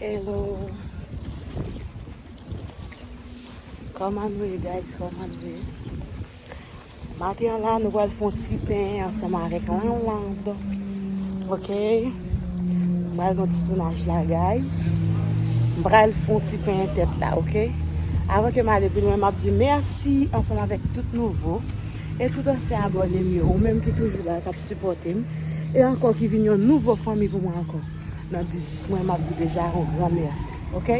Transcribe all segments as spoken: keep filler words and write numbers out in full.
Hello. Kòman nou ye, guys? Kòman nou ye? Maten an la, nou pral fè yon ti pen ansanm avèk Lanland. Ok? M pral fè yon ti tounaj la, guys. M pral fè yon ti pen tèt la, ok? Avan ke m ale pi lwen, m ap di mèsi ansanm avèk tout nouvo e tout ansyen abòne m yo, ou menm ki toujou la, k ap sipòte m, e ankò ki vin yon nouvo fanmi pou mwen ankò nan biznis mwen, m ap di deja yon gran mèsi, ok?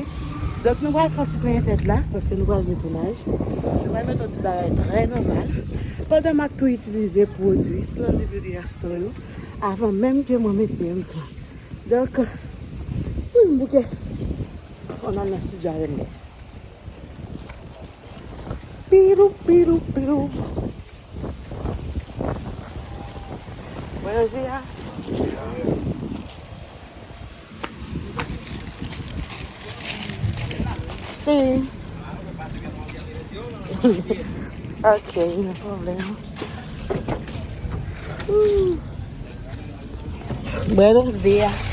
Donk, nou pral fè yon ti penyen tèt la, paske nou pral gen tounaj. Nou pral mete yon ti bagay trè nòmal. Pandan m ap tou itilize pwodui Slandy Beauty Hair Store yo, avan menm ke mwen met perik la. Donk, wi, m bouke. On al nan estidyo avè m, guys. Pilou, pilou, pilou. Buenos días. Sí. Ok, no problema. Uh. Buenos días.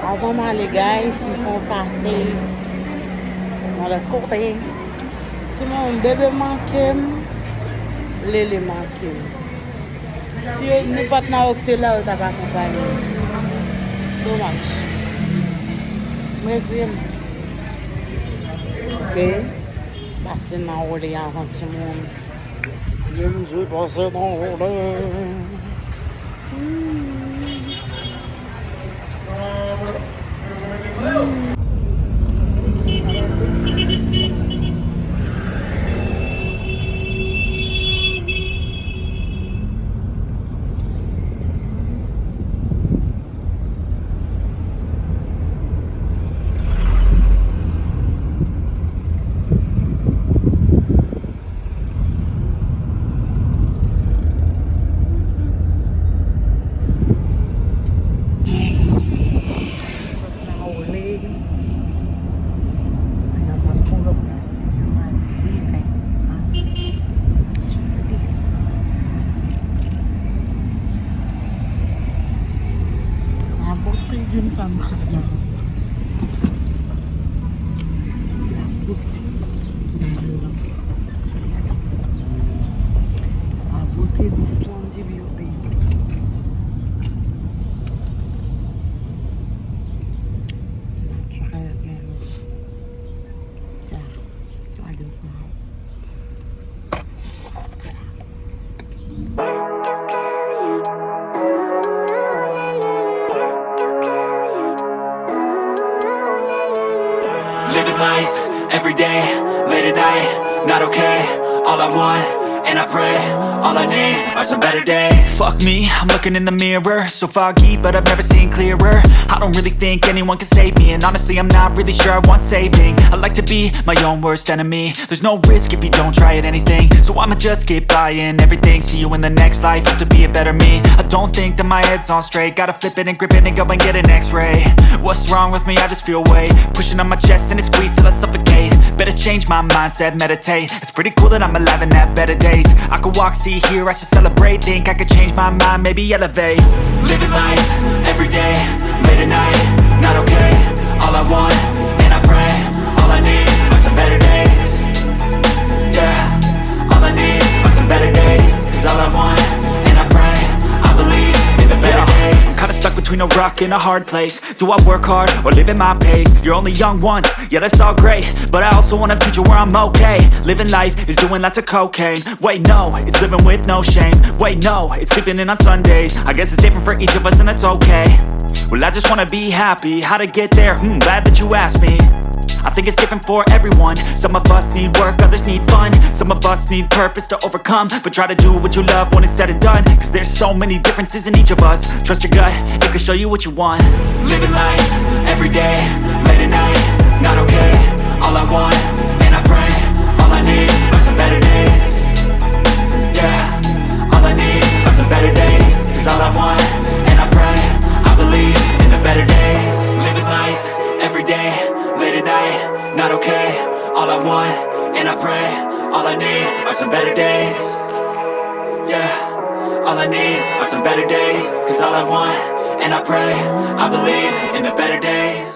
Avan m ale, guys, m fè yon pase nan lòt kote. Timoun, bebe manke m, Lele manke m. Si yo, nou pa t nan yo ki te la, yo t ap akonpaye m. Domaj. M rete m. Ok. Pase nan wole avan timoun. Byenvni pase nan wole. Sot nan wole. N ap pull up nan Yo a diven. La beauté d'une femme, c'est bien. La beauté d'un homme. La beauté de Slandy Beauty. Naturel, guys. Yeah. Try this now. Life, every day, late at night, not okay. All I want, and I pray, all I need are some better days. Fuck me, I'm looking in the mirror, so foggy, but I've never seen clearer. I don't really think anyone can save me, and honestly, I'm not really sure I want saving. I like to be my own worst enemy. There's no risk if you don't try at anything, so I'ma just keep buying everything. See you in the next life, have to be a better me. I don't think that my head's on straight, gotta flip it and grip it and go and get an x-ray. What's wrong with me? I just feel weight pushing on my chest and it squeezes till I suffocate. Better change my mindset, meditate. It's pretty cool that I'm alive and have better days. I could walk, see, hear, I should celebrate. Think I could change my mind, maybe elevate. Living life, every day, late at night, not okay. All I want, and I pray, all I need are some better days. Yeah, all I need are some better days. Cause all I want, and I pray, I believe in the better days. I'm kinda stuck between a rock and a hard place. Do I work hard or live at my pace? You're only young once, yeah, that's all great. But I also want a future where I'm okay. Living life is doing lots of cocaine. Wait, no, it's living with no shame. Wait, no, it's sleeping in on Sundays. I guess it's different for each of us, and that's okay. Well, I just wanna be happy. How to get there? Hmm, glad that you asked me. I think it's different for everyone. Some of us need work, others need fun. Some of us need purpose to overcome. But try to do what you love when it's said and done. Cause there's so many differences in each of us. Trust your gut, it can show you what you want. Living life, every day, late at night, not okay. All I want, and I pray, all I need are some better days. Yeah, all I need are some better days. Cause all I want, and I pray, I believe in the better days. Living life, every day, late at night, not okay. All I want, and I pray, all I need are some better days. Yeah, all I need are some better days. Cause all I want, and I pray, I believe in the better days.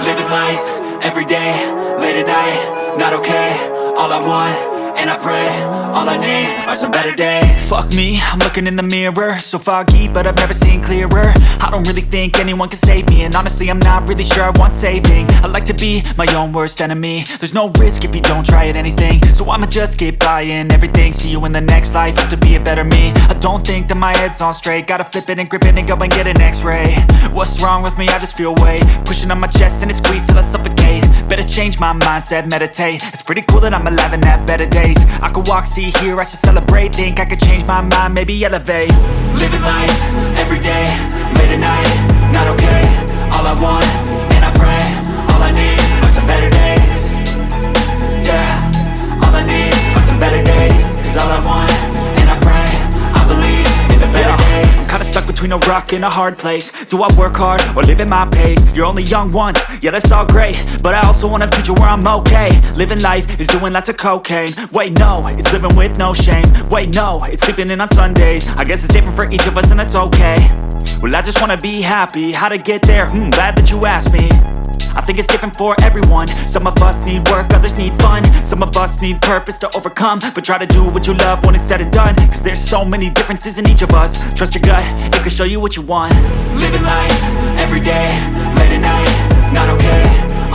Living life, every day, late at night, not okay. All I want, and I pray, all I need are some better days. Fuck me, I'm looking in the mirror, so foggy, but I've never seen clearer. I don't really think anyone can save me, and honestly, I'm not really sure I want saving. I like to be my own worst enemy. There's no risk if you don't try at anything, so I'ma just keep buying everything. See you in the next life, have to be a better me. I don't think that my head's on straight, gotta flip it and grip it and go and get an x-ray. What's wrong with me? I just feel weight pushing on my chest and it squeezes till I suffocate. Better change my mindset, meditate. It's pretty cool that I'm alive and have better days. I could walk, see, hear, I should celebrate. Think I could change my mind, maybe elevate. Living life, every day, late at night, not okay. All I want, and I pray, all I need are some better days. Yeah, all I need are some better days. Cause all I want, and I pray, I believe in the better days. I'm kinda stuck between a rock and a hard place. Do I work hard or live at my pace? You're only young once, yeah, that's all great. But I also want a future where I'm okay. Living life is doing lots of cocaine. Wait, no, it's living with no shame. Wait, no, it's sleeping in on Sundays. I guess it's different for each of us, and that's okay. Well, I just wanna be happy. How to get there? Hmm, glad that you asked me. I think it's different for everyone. Some of us need work, others need fun. Some of us need purpose to overcome. But try to do what you love when it's said and done. Cause there's so many differences in each of us. Trust your gut, it can show you what you want. Living life, every day, late at night, not okay.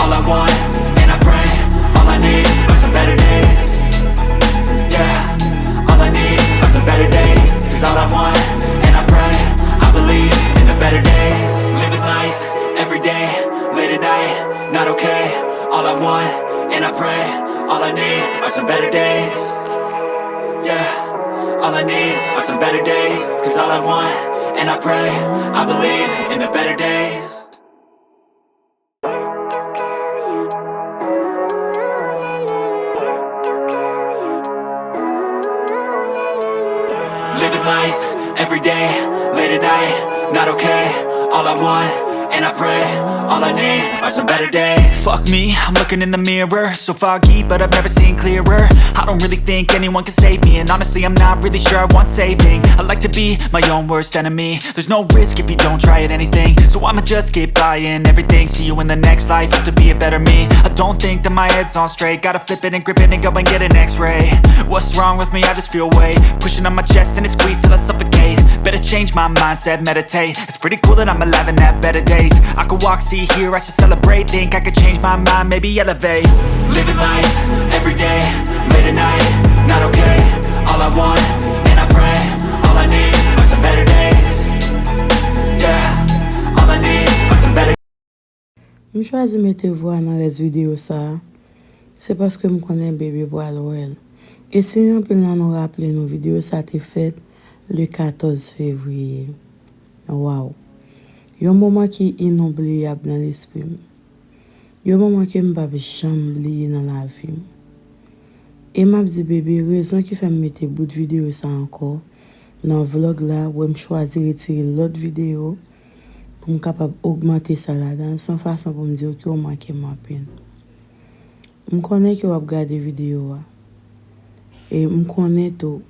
All I want, and I pray, all I need are some better days. Yeah, all I need are some better days. Cause all I want, and I pray, I believe in the better days. Living life, every day, late at night, not okay. All I want, and I pray, all I need are some better days. Yeah, all I need are some better days. Cause all I want, and I pray, I believe in the better days. Living life, every day, late at night, not okay. All I want, and I pray, all I need are some better days. Fuck me, I'm looking in the mirror, so foggy, but I've never seen clearer. I don't really think anyone can save me, and honestly, I'm not really sure I want saving. I like to be my own worst enemy. There's no risk if you don't try at anything, so I'ma just keep buying everything. See you in the next life, have to be a better me. I don't think that my head's on straight, gotta flip it and grip it and go and get an x-ray. What's wrong with me? I just feel weight pushing on my chest and it squeezes till I suffocate. Better change my mindset, meditate. It's pretty cool that I'm alive and have better days. I could walk, see, hear, I should celebrate. Think I could change my mind, maybe elevate. Living life, every day, late at night, not okay. All I want, and I M chwazi mete vwa nan rès videyo sa a, se paske m konnen bebe pral wè l. E si anpil nan nou raple nou, videyo sa te fèt le katòz fevriye. Waw! Yon moman ki inoubliyab nan lespri m. Yon moman ke m p ap janm bliye nan lavi m. E m ap di bebe rezon ki fè m mete bout videyo sa ankò nan vlòg la, wè m chwazi retire lòt videyo pou m kapab ogmante sa ladan l. Se yon fason pou m di w ke w manke m anpil. M konnen ke w ap gade videyo a. E m konnen tou,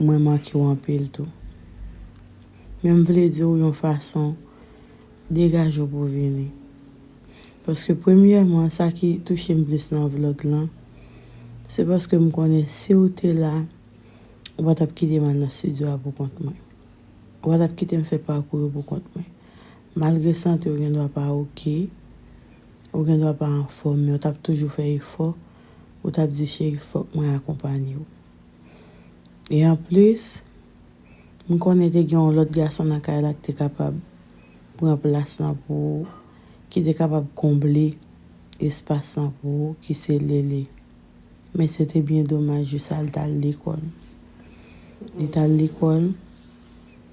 mwen manke w anpil tou. Men m vle di w yon fason, degaje w pou w vini. Paske premyèman, sa ki touche m plis nan vlòg lan, se paske m konnen si w te la, ou pa t ap kite m al nan estidyo a pou kont mwen. Ou pa t ap kite m fè pakou yo pou kont mwen. Malgre sante w gen dwa pa oke, ou gen dwa pa anfòm, men w t ap toujou fè efò, ou t ap di, "Cheri, fòk mwen akonpanye w." E anplis, m konnen te gen yon lòt gason nan kay la ki te kapab pran plas lan pou ou, ki te kapab konble espas lan pou ou, ki se Lele. Men se te byen domaj, jis al t al lekòl. Li t al lekòl,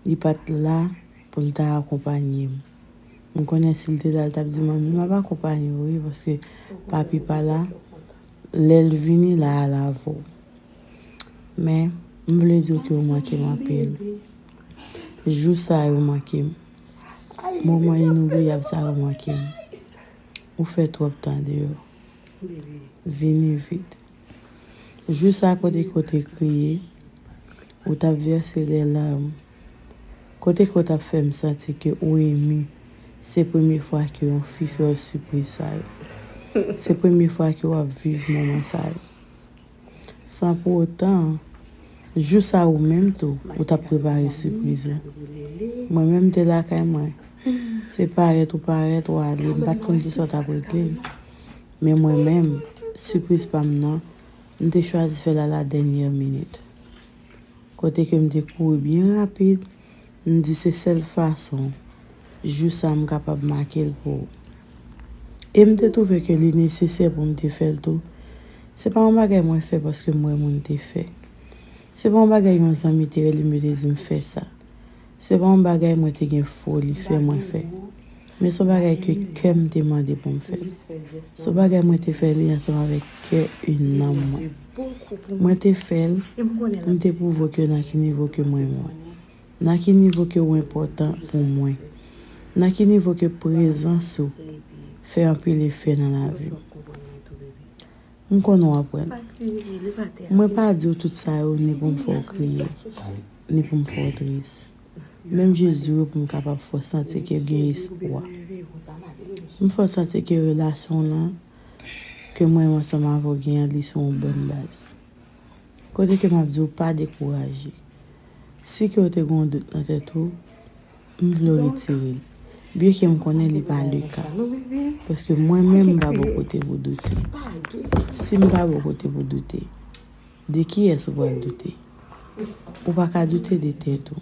li pa t la pou l ta akonpanye m. M konnen si l te la, l t ap di, "Manmi, m ap akonpanye w, wi, paske papi pa la." Lè l vini, l a al avè w. Men, m vle di w ke w manke m anpil. Jou sa yo manke m. Moman inoubliyab sa yo manke m. Ou fè twòp tan deyò. Vini vit. Jou sa kote ke w te kriye, ou t ap vèse de larm. Kote ke w t ap fè m santi ke ou emi. Se premye fwa ke yon fi fè w sipriz sa yo. Se premye fwa ke w ap viv moman sa yo. San pou otan, jou sa ou menm tou, ou t ap prepare sipriz ou. Mwen menm m te lakay mwen. Se parèt ou parèt, ou ale, m pa t konn kisa w t ap regle. Men mwen menm, sipriz pa m nan, m te chwazi fè l a la dènyè minit. Kote ke m te kouri byen rapid, m di se sèl fason jou sa m kapab make l pou ou. E m te twouve ke li nesesè pou m te fè l tou. Se pa yon bagay mwen fè paske m wè moun te fè. Se pa yon bagay yon zanmi te rele m, yo te di m fè sa. Se pa yon bagay mwen te gen foli fè mwen fè. Men se yon bagay ke kè m te mande pou m fè. Se yon bagay mwen te fè li ansanm avèk kè e nanm mwen. Mwen te fè l pou m te pwouve w ke nan ki nivo ke mwen menm. Nan ki nivo ke w enpòtan pou mwen. Nan ki nivo ke prezans ou fè anpil efè nan lavi m. M konnen w ap wè l. Mwen pa di w tout sa yo ni pou m fè w kriye, ni pou m fè w tris. Men m jis di w yo pou m kapab fè w santi ke gen espwa. M fè w santi ke relasyon w lan, ke mwen menm ansanm avè w gen an, li sou yon bòn baz. Kote ke m ap di w pa dekouraje. Si ke w te gen yon dout nan tèt ou, m vle w retire l. Byenke m konnen li pa le ka. Paske mwen menm m pa bò kote pou doute. Si m pa bò kote pou doute, de kiyès ou pral doute? Ou pa ka doute de tèt ou.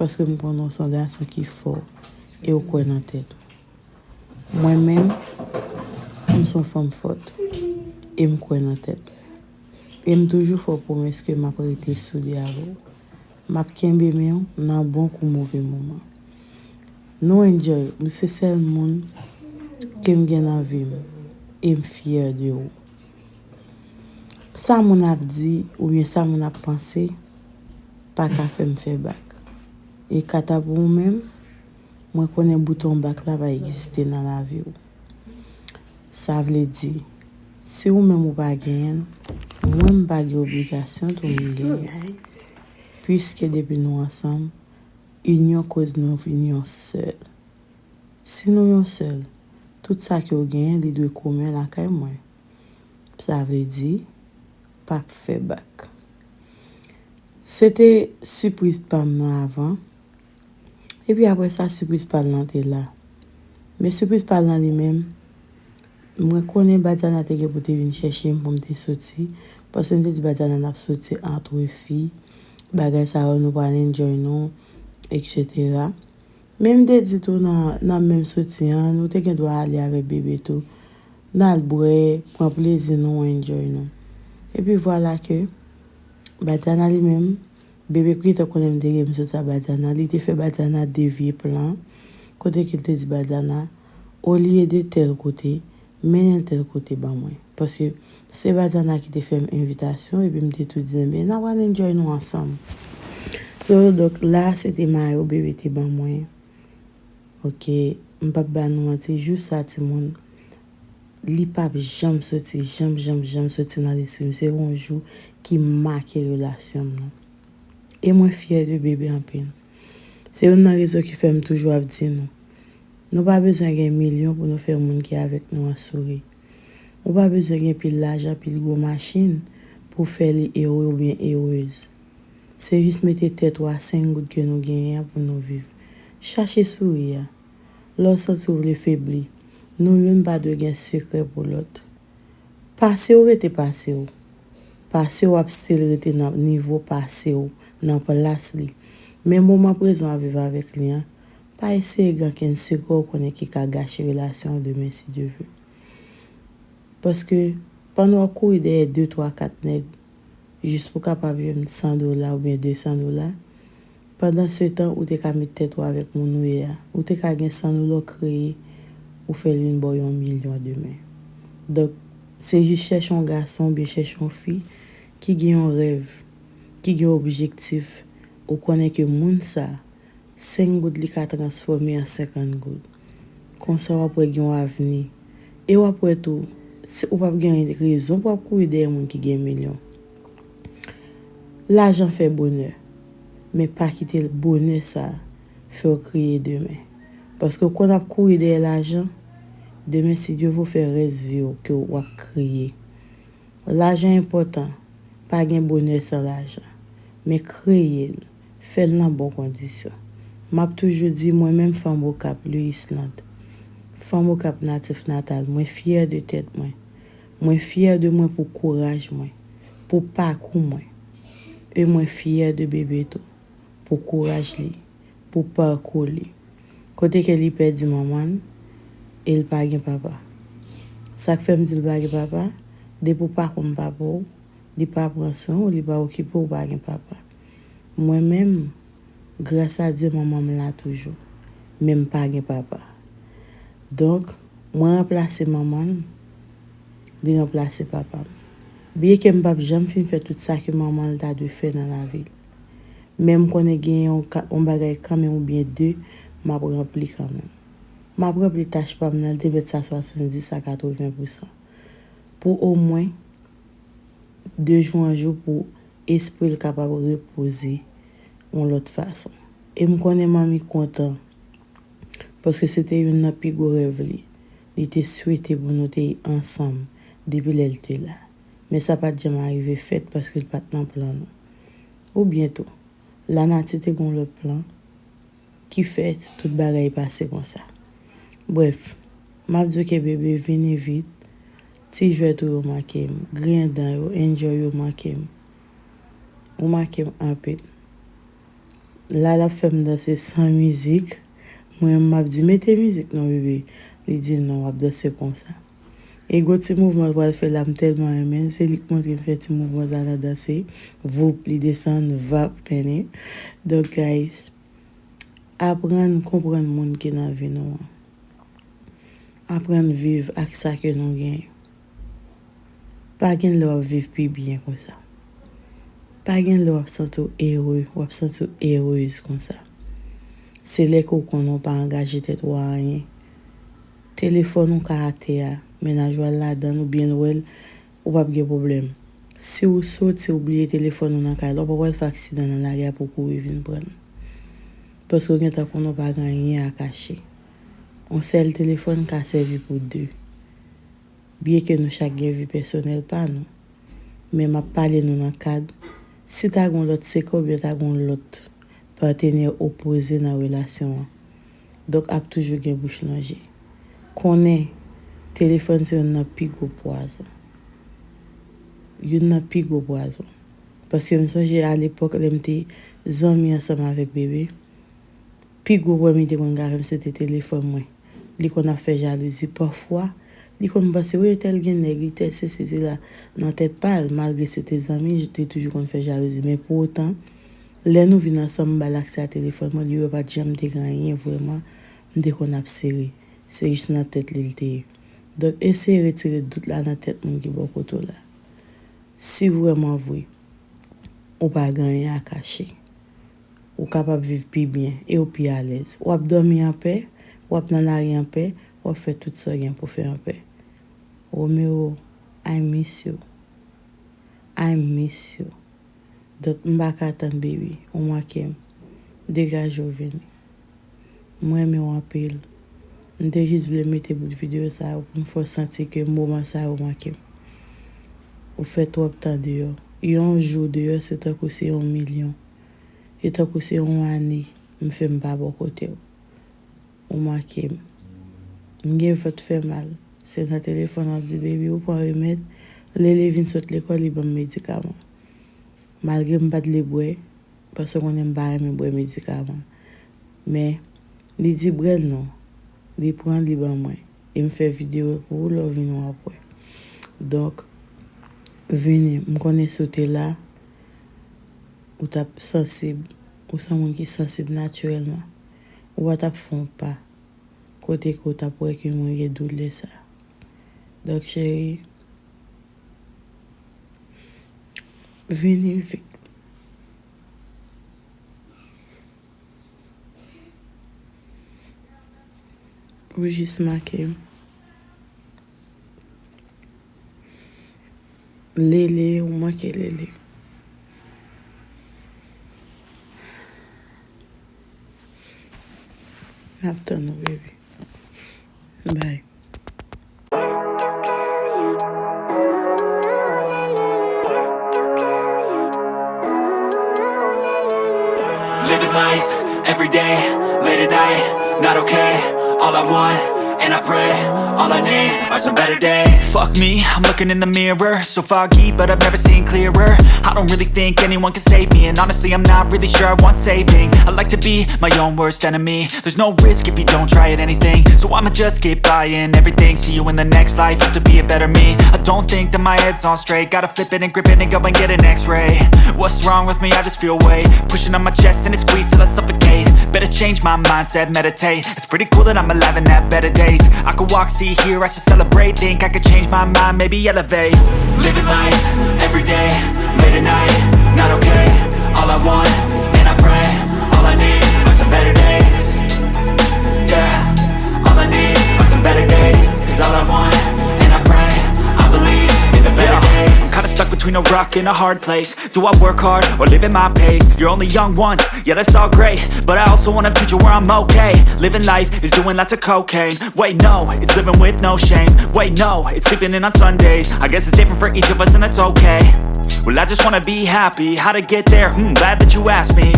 Paske m konnen w se yon gason ki fò e w kwè nan tèt ou. Mwen menm, m se yon fanm fòt e m kwè nan tèt mwen. E m toujou fè w pwomès ke m ap rete soude avè w. M ap kenbe men w nan bon kou move moman. Nou enjoy, ou se sèl moun ke m gen nan vi m e m fyè de ou. Sa moun ap di oubyen sa moun ap panse pa ka fè m fè bak. E kanta pou ou menm, mwen konnen bouton bak la pa egziste nan lavi w. Sa vle di, si ou menm ou pa genyen l, mwen m pa gen obligasyon tou m genyen l. Piske depi nou ansanm, inyon koz nou vin yon sèl. Si nou yon sèl, tout sa ke w genyen, li dwe komen lakay mwen. Sa vle di, p ap fè bak. Se te sipriz pa m nan avan. Epi apre sa, sipriz pa l lan te la. Men sipriz pa l lan li menm, mwen konnen Badiana te gen pou te vin chèche m pou m te soti, paske m te di Badiana n ap soti antre fi, bagay sa yo nou pral enjoy nou, etsetera. Men m te di tou nan, nan menm soti an, nou te gen dwa ale avèk bebe tou. N al bwè, pran plezi nou, enjoy nou. Epi vwala ke Badiana li menm, bebe Krita konnen m te gen m soti a Badiana, li te fè Badiana devye plan, kote ke l te di Badiana, olye de tèl kote, mennen l tèl kote ban mwen. Paske se Badiana ki te fè m envitasyon, epi m te tou di, ebyen, n a pral enjoy nou ansanm. So, donk, la, se te mayo bebe te ban mwen. Oke, m p ap ba nou manti, jou sa, timoun, li p ap janm soti, janm, janm, janm soti nan lespri m. Se yon jou ki make relasyon m nan. E mwen fyè de bebe anpil. Se youn nan rezon ki fè m toujou ap di nou, nou pa bezwen gen milyon pou nou fè moun ki avèk nou an souri. Ou pa bezwen gen pil lajan, pil gwo machin pou fè li ere oubyen erez. Se jis mete tèt ou a senk goud ke nou genyen an pou nou viv. Chache souri a. Lè w santi w vle febli, nou youn pa dwe gen sekrè pou lòt. Pase w rete pase w. Pase w ap still rete nan nivo pase w, nan plas li. Men moman prezan w ap viv avèk li an, pa eseye gen okenn sekrè w konnen ki ka gache relasyon an demen si Dye ve. Paske pandan w ap kouri dèyè de, twa, kat nèg, jis pou kapab jwenn san dola oubyen de san dola, pandan se tan, ou te ka met tèt ou avèk moun ou ye a. Ou te ka gen san dola w kreye, ou fè l vin ba w yon milyon demen. Donk, se jis chèche yon gason oubyen chèche yon fi ki gen yon rèv, ki gen objektif. Ou konnen ke moun sa, senk goud li ka transfòme an senkant goud. Konsa w ap wè gen yon avni. E w ap wè tou, se, ou p ap gen rezon pou w ap kouri dèyè moun ki gen milyon. Lajan fè bonè, men pa kite bonè sa fè w kriye demen. Paske w konn ap kouri dèyè lajan, demen si Dye ve w fè rès vi w ke w ap kriye. Lajan enpòtan, pa gen bonè san lajan. Men kreye l, fè l nan bon kondisyon. M ap toujou di mwen menm fanm Okap, Louis Land. Fanm Okap natif natal, mwen fyè de tèt mwen. Mwen fyè de mwen pou kouraj mwen, pou pakou mwen. E mwen fyè de bebe tou, pou kouraj li, pou pakou li. Kote ke li pèdi manman l, e l pa gen papa. Sa k fè m di l pa gen papa, depi w pa konn papa w, li pa pran swen w, li pa okipe w, ou pa gen papa. Mwen menm, gras a Dye, manman m la toujou, men m pa gen papa. Donk, mwen ranplase manman l, li ranplase papa m. Byenke m p ap janm fin fè tout sa ke manman l ta dwe fè nan lavi l. Men m konnen gen yon ka, yon bagay kanmenm oubyen de, m ap ranpli kanmenm. M ap ranpli tach pa m nan, li te mèt sa swasanndis a katreven pousan. Pou omwen, de jou an jou, pou espri l kapab repoze yon lòt fason. E m konnen manmi kontan, paske se te youn nan pi gwo rèv li. Li te swete pou nou te ansanm depi lè l te la. Men sa pa t janm arive fèt paske l pa t nan plan nou. Oubyen tou, lanati te gen yon lòt plan ki fè tout bagay pase konsa. Brèf, m ap di w ke bebe vini vit, ti jwèt ou yo manke m, griyen dan yo, enjoy yo manke m. Ou manke m anpil. La, l ap fè m danse san mizik. Mwen, m ap di, mete mizik non, bebe. Li di, non, w ap danse konsa. E gwo ti mouvman l pral fè la, m tèlman renmen l. Se li k montre m fè ti mouvman sa nan danse. Voup, li desann, vap, pène. Donk, guys, aprann konprann moun ki nan vi nou an. Aprann viv ak sa ke nou genyen. Pa gen lè w ap viv pi byen konsa. Pa gen lè w ap santi w ere, w ap santi w erez konsa. Se lè ke w konnen w pa angaje tèt ou a anyen. Telefòn ou ka atè a, mennaj ou al ladan l oubyen l wè l, ou p ap gen pwoblèm. Si w soti, w bliye telefòn ou nan kay la, w pa pral fè aksidan nan lari a pou w kouri vin pran l. Paske w gentan konnen w pa gen anyen a kache. Yon sèl telefòn ka sèvi pou de. Byenke nou chak gen vi pèsonèl pa nou, men m ap pale nou nan kad, si ta gen yon lòt sekrè oubyen ta gen yon lòt patenè opoze nan relasyon an. Donk, ap toujou gen bouch lonje. Konnen, telefòn se youn nan pi gwo pwazon. Youn nan pi gwo pwazon. Paske m sonje alepòk, lè m te zanmi ansanm avèk bebe, Pi gwo pwoblèm li te konn ka fè m, se te telefòn mwen. Li konn ap fè jalouzi pafwa. Li konn panse, wi, tèl gen nèg, li tèl sesi, sela. Nan tèt pa l, malgre se te zanmi, li te toujou konn fè jalouzi. Men pou otan, lè nou vin ansanm, m ba l aksè a telefòn mwen, li wè pa t janm te gen anyen vrèman m te konn ap sere. Se jis nan tèt li l te ye. Donk, eseye retire dout la nan tèt moun ki bò kote w la. Si vrèman vre, ou pa gen anyen a kache, ou kapab viv pi byen e ou pi alèz. W ap dòmi anpè, w ap nan lari anpè, w ap fè tout sa w gen pou fè anpè. Romero, I miss you. I miss you. Donk, m pa ka tann, baby. Ou manke m. Degaje w vini. M renmen w anpil. M te jis vle mete bout videyo sa yo pou m fè w santi ke moman sa yo manke m. Ou fè twòp tan deyò. Yon jou deyò se tankou se yon milyon. E tankou se yon ane m fè m pa bò kote w. Ou manke m. M gen vant fè mal. Se nan telefòn w ap di, baby, ou pran remèd. Lele vin sot lekòl, li ban m medikaman. Malgre m pa t vle bwè, paske w konnen m pa renmen bwè medikaman. Men, li di bwè l non. Li pran, li ban mwen. E m fè videyo pou ou, lè w vini w ap wè. Donk, vini, m konnen si w te la, ou t ap sansib. Ou se yon moun ki sansib natirèlman. Ou pa t ap fè yon pa kote ke w t ap wè ke mwen gen doulè sa. Donk, cheri, vini vit. Ou jis manke m. Lele, ou manke Lele. M ap tann ou, baby. Bye. Living life every day, late at night, not okay. All I want, and I pray, all I need are some better days. Fuck me, I'm looking in the mirror. So foggy, but I've never seen clearer. I don't really think anyone can save me, and honestly, I'm not really sure I want saving. I like to be my own worst enemy. There's no risk if you don't try at anything. So I'ma just keep buying everything. See you in the next life, have to be a better me. I don't think that my head's on straight. Gotta flip it and grip it and go and get an x-ray. What's wrong with me? I just feel weight pushing on my chest and it squeezes till I suffocate. Better change my mindset, meditate. It's pretty cool that I'm alive and have better days. I could walk, see, hear, I should celebrate. Think I could change my mind, maybe elevate. Living life, every day, late at night, not okay. All I want, and I pray, all I need are some better days. Yeah, all I need are some better days. Cause all I want, and I pray, I believe in the better days. I'm kinda stuck between a rock and a hard place. Do I work hard or live at my pace? You're only young once, yeah, that's all great. But I also want a future where I'm okay. Living life is doing lots of cocaine. Wait, no, it's living with no shame. Wait, no, it's sleeping in on Sundays. I guess it's different for each of us, and that's okay. Well, I just wanna be happy. How to get there? Hmm, glad that you asked me.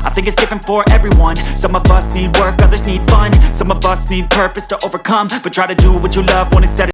I think it's different for everyone. Some of us need work, others need fun. Some of us need purpose to overcome. But try to do what you love when it's said